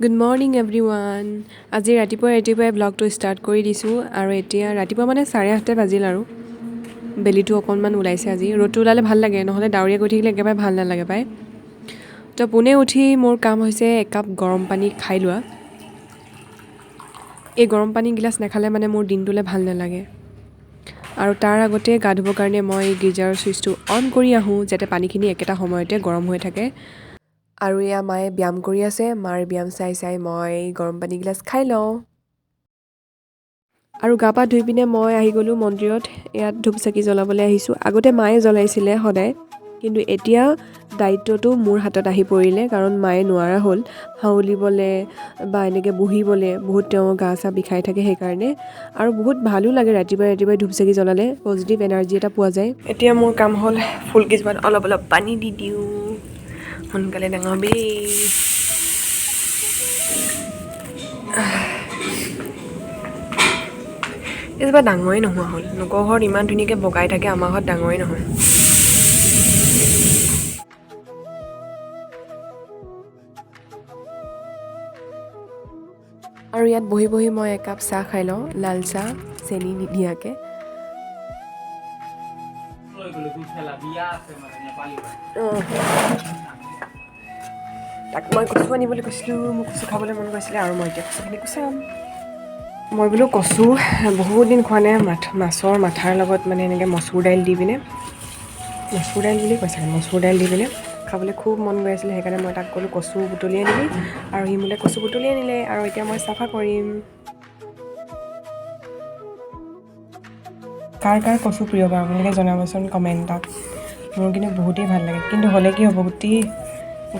Good morning everyone. আজি ৰাতিপুৱাই ৰাতিপুৱাই ব্লগটো ষ্টাৰ্ট কৰি দিছোঁ। আৰু এতিয়া ৰাতিপুৱা মানে 8:30 বাজিল আৰু বেলিটো অকণমান ওলাইছে। আজি ৰ'দটো ওলালে ভাল লাগে, নহ'লে ডাৱৰীয়া কৰি থাকিলে একেবাৰে ভাল নালাগে পাই। তো পোনে উঠি মোৰ কাম হৈছে একাপ গৰম পানী খাই লোৱা। এই গৰম পানী গিলাচ নাখালে মানে মোৰ দিনটোলৈ ভাল নালাগে। আৰু তাৰ আগতে গা ধুবৰ কাৰণে মই গীজাৰৰ ছুইচটো অন কৰি আহোঁ, যাতে পানীখিনি একেটা সময়তে গৰম হৈ থাকে। আৰু এয়া মায়ে ব্যায়াম কৰি আছে, মাৰ ব্যায়াম চাই চাই মই গৰম পানী গিলাচ খাই লওঁ। আৰু গা পা ধুই পিনে মই আহি গ'লোঁ মন্দিৰত। ইয়াত ধূপ চাকি জ্বলাবলৈ আহিছোঁ। আগতে মায়ে জ্বলাইছিলে সদায়, কিন্তু এতিয়া দায়িত্বটো মোৰ হাতত আহি পৰিলে, কাৰণ মায়ে নোৱাৰা হ'ল হাউলিবলৈ বা এনেকৈ বহিবলৈ, বহুত তেওঁ গা চা বিষাই থাকে সেইকাৰণে। আৰু বহুত ভালো লাগে ৰাতিপুৱাই ৰাতিপুৱাই ধূপ চাকি জ্বলালে, পজিটিভ এনাৰ্জি এটা পোৱা যায়। এতিয়া মোৰ কাম হ'ল ফুল কেইজোপাত অলপ অলপ পানী দি দিওঁ, সোনকালে ডাঙৰ হবি। এইজোপা ডাঙৰেই নোহোৱা হ'ল। লোকৰ ঘৰত ইমান ধুনীয়াকৈ বগাই থাকে, আমাৰ ঘৰত ডাঙৰেই নহয়। আৰু ইয়াত বহি বহি মই একাপ চাহ খাই লওঁ, লাল চাহ চেনি নিদিয়াকৈ। তাক মই কচু আনিবলৈ কৈছিলোঁ, মোক কচু খাবলৈ মন গৈছিলে আৰু মই এতিয়া কচুখিনি কুচাম। মই বোলো কচু বহুত দিন খোৱা নাই, মাছৰ মাথাৰ লগত মানে এনেকৈ মচুৰ দাইল দি পিনে, মচুৰ দাইল বুলি কৈছে, মচুৰ দাইল দি পিনে খাবলৈ খুব মন গৈ আছিলে। সেইকাৰণে মই তাক ক'লোঁ কচু বুটলি আনিবি, আৰু সি মোলৈ কচু বুটলি আনিলে। আৰু এতিয়া মই চাফা কৰিম। কাৰ কাৰ কচু প্ৰিয় বাৰু আপোনালোকে জনাবচোন কমেণ্টত। মোৰ কিন্তু বহুতেই ভাল লাগে, কিন্তু হ'লে কি হ'ব, গোটেই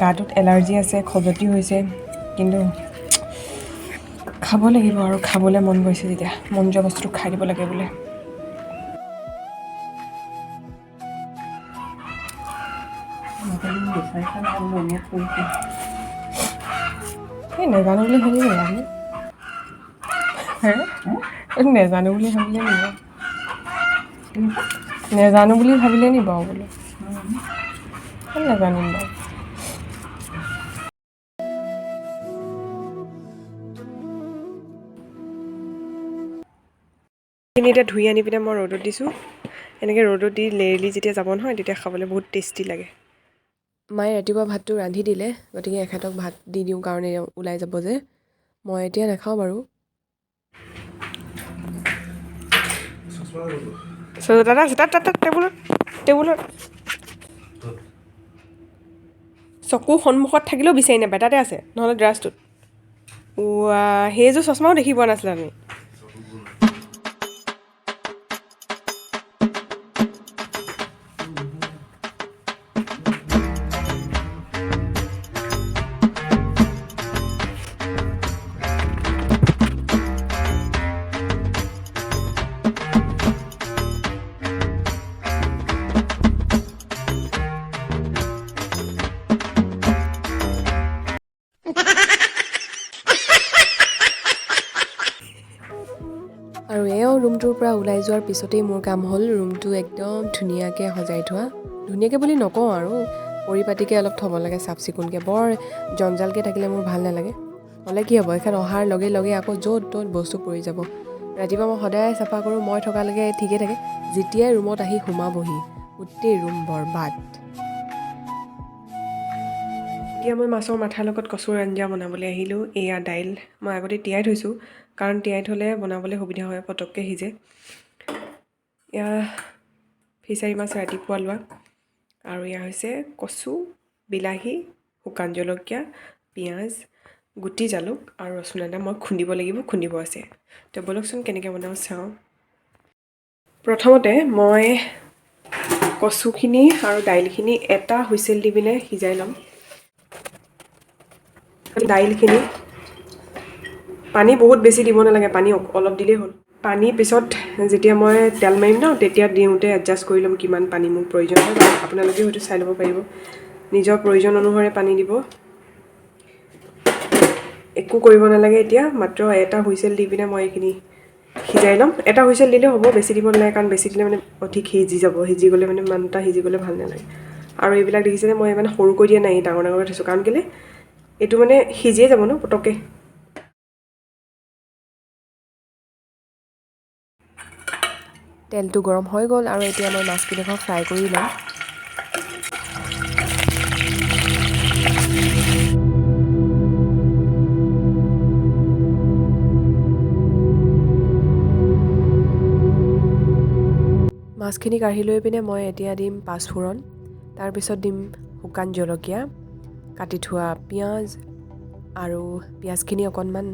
গাটোত এলাৰ্জি আছে, খজুৱতি হৈছে, কিন্তু খাব লাগিব আৰু খাবলৈ মন গৈছে যেতিয়া মন যোৱা বস্তুটো খাই দিব লাগে বোলে। এই নেজানো বুলি ভাবিলে আপুনি নেজানো বুলি ভাবিলে নিব, নেজানো বুলি ভাবিলে নিব বোলো, নাজানিম বাৰু। এইখিনি এতিয়া ধুই আনি পিনে মই ৰ'দত দিছোঁ। এনেকৈ ৰ'দত দি লেৰেলি যেতিয়া যাব নহয়, তেতিয়া খাবলৈ বহুত টেষ্টি লাগে। মায়ে ৰাতিপুৱা ভাতটো ৰান্ধি দিলে, গতিকে এখেতক ভাত দি দিওঁ, কাৰণ এওঁ ওলাই যাব যে। মই এতিয়া নাখাওঁ বাৰু। দাদা আছে তাত, তাত টেবুলত, টেবুলত চকু সন্মুখত থাকিলেও বিচাৰি নাপায়, তাতে আছে, নহ'লে ড্ৰাছটোত। সেইযোৰ চশমাও দেখি পোৱা নাছিলোঁ আমি। আৰু এওঁ ৰুমটোৰ পৰা ওলাই যোৱাৰ পিছতেই মোৰ কাম হ'ল ৰুমটো একদম ধুনীয়াকৈ সজাই থোৱা। ধুনীয়াকৈ বুলি নকওঁ আৰু, পৰিপাটিকৈ অলপ থ'ব লাগে, চাফ চিকুণকৈ। বৰ জঞ্জালকৈ থাকিলে মোৰ ভাল নালাগে। হ'লে কি হ'ব, এইখন অহাৰ লগে লগে আকৌ য'ত ত'ত বস্তু পৰি যাব। ৰাতিপুৱা মই সদায় চাফা কৰোঁ, মই থকালৈকে ঠিকে থাকে, যেতিয়াই ৰুমত আহি সোমাবহি গোটেই ৰুম বৰবাদ। এতিয়া মই মাছৰ মাথাৰ লগত কচুৰ আঞ্জা বনাবলৈ আহিলোঁ। এয়া দাইল মই আগতে তিয়াই থৈছোঁ, কাৰণ তিয়াই থ'লে বনাবলৈ সুবিধা হয়, পটককৈ সিজে। এয়া ফিচাৰী মাছ ৰাতিপুৱা লোৱা। আৰু এয়া হৈছে কচু, বিলাহী, শুকান জলকীয়া, পিঁয়াজ, গুটি জালুক আৰু ৰচুন আদা মই খুন্দিব লাগিব, খুন্দিব আছে। তো ব'লকচোন কেনেকৈ বনাওঁ চাওঁ। প্ৰথমতে মই কচুখিনি আৰু দাইলখিনি এটা হুইচেল দি পিনে সিজাই ল'ম। দাইলখিনি পানী বহুত বেছি দিব নালাগে, পানী অলপ দিলেই হ'ল। পানী পিছত যেতিয়া মই তেল মাৰিম ন, তেতিয়া দিওঁতে এডজাষ্ট কৰি ল'ম কিমান পানী মোক প্ৰয়োজন হয়। আপোনালোকে হয়তো চাই ল'ব পাৰিব, নিজৰ প্ৰয়োজন অনুসৰি পানী দিব। একো কৰিব নালাগে এতিয়া, মাত্ৰ এটা হুইচেল দি পিনে মই এইখিনি সিজাই ল'ম। এটা হুইচেল দিলেও হ'ব, বেছি দিব নালাগে, কাৰণ বেছি দিলে মানে অধিক সিজি যাব, সিজি গ'লে মানে ইমান এটা সিজি গ'লে ভাল নালাগে। আৰু এইবিলাক দেখিছেনে, মই ইমান সৰুকৈ দিয়া নাই, ডাঙৰ ডাঙৰকৈ থৈছোঁ, কাৰণ কেলৈ এইটো মানে সিজিয়ে যাব ন পটককৈ। তেলটো গৰম হৈ গ'ল আৰু এতিয়া মই মাছকেইডোখৰ ফ্ৰাই কৰি ল'ম। মাছখিনি কাঢ়ি লৈ পিনে মই এতিয়া দিম পাঁচফোৰণ, তাৰপিছত দিম শুকান জলকীয়া, কাটি থোৱা পিঁয়াজ আৰু পিঁয়াজখিনি অকণমান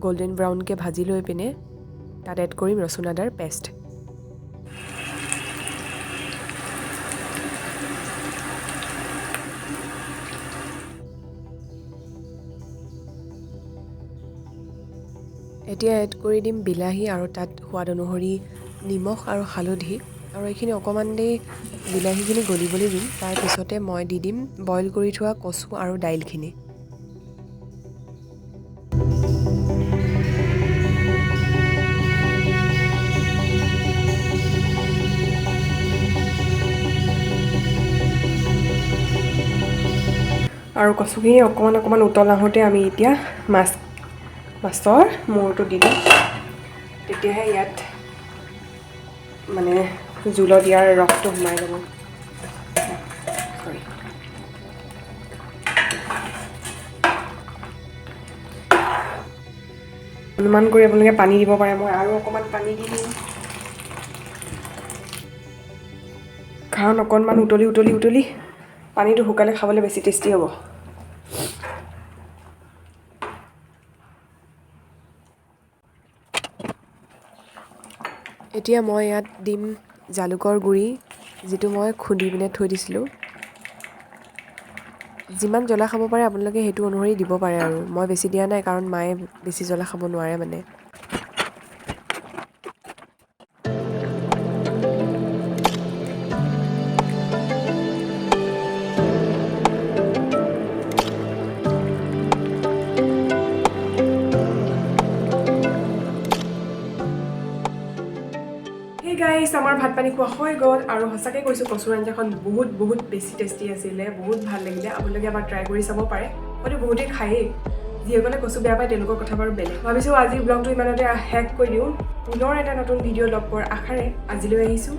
গল্ডেন ব্ৰাউনকৈ ভাজি লৈ পিনে তাত এড কৰিম ৰচুন আদাৰ পেষ্ট। এতিয়া এড কৰি দিম বিলাহী আৰু তাত সোৱাদ অনুসৰি নিমখ আৰু হালধি আৰু এইখিনি অকণমান দেৰি বিলাহীখিনি গলিবলৈ দিম। তাৰপিছতে মই দি দিম বইল কৰি থোৱা কচু আৰু দাইলখিনি। আৰু কচুখিনি অকণমান অকণমান উতল আহোঁতে আমি এতিয়া মাছৰ মূৰটো দি দিম, তেতিয়াহে ইয়াত মানে জোলত ইয়াৰ ৰসটো সোমাই যাব। চৰি, অনুমান কৰি আপোনালোকে পানী দিব পাৰে, মই আৰু অকণমান পানী দি দিম, কাৰণ অকণমান উতলি উতলি উতলি পানীটো শুকালে খাবলৈ বেছি টেষ্টি হ'ব। এতিয়া মই ইয়াত দিম জালুকৰ গুড়ি, যিটো মই খুন্দি পিনে থৈ দিছিলোঁ। যিমান জ্বলা খাব পাৰে আপোনালোকে সেইটো অনুসৰি দিব পাৰে আৰু মই বেছি দিয়া নাই, কাৰণ মায়ে বেছি জ্বলা খাব নোৱাৰে মানে। গাইজ, আমাৰ ভাত পানী খোৱা হৈ গ'ল আৰু সঁচাকৈ কৈছোঁ কচুৰ আঞ্জাখন বহুত বহুত বেছি টেষ্টি আছিলে, বহুত ভাল লাগিলে। আপোনালোকে এবাৰ ট্ৰাই কৰি চাব পাৰে, হয়তো বহুতেই খায়েই, যিসকলে কচু বেয়া পায় তেওঁলোকৰ কথা বাৰু বেলেগ। ভাবিছোঁ আজিৰ ব্লগটো ইমানতে শেষ কৰি দিওঁ। পুনৰ এটা নতুন ভিডিঅ' লগ পোৱাৰ আশাৰে আজিলৈ আহিছোঁ।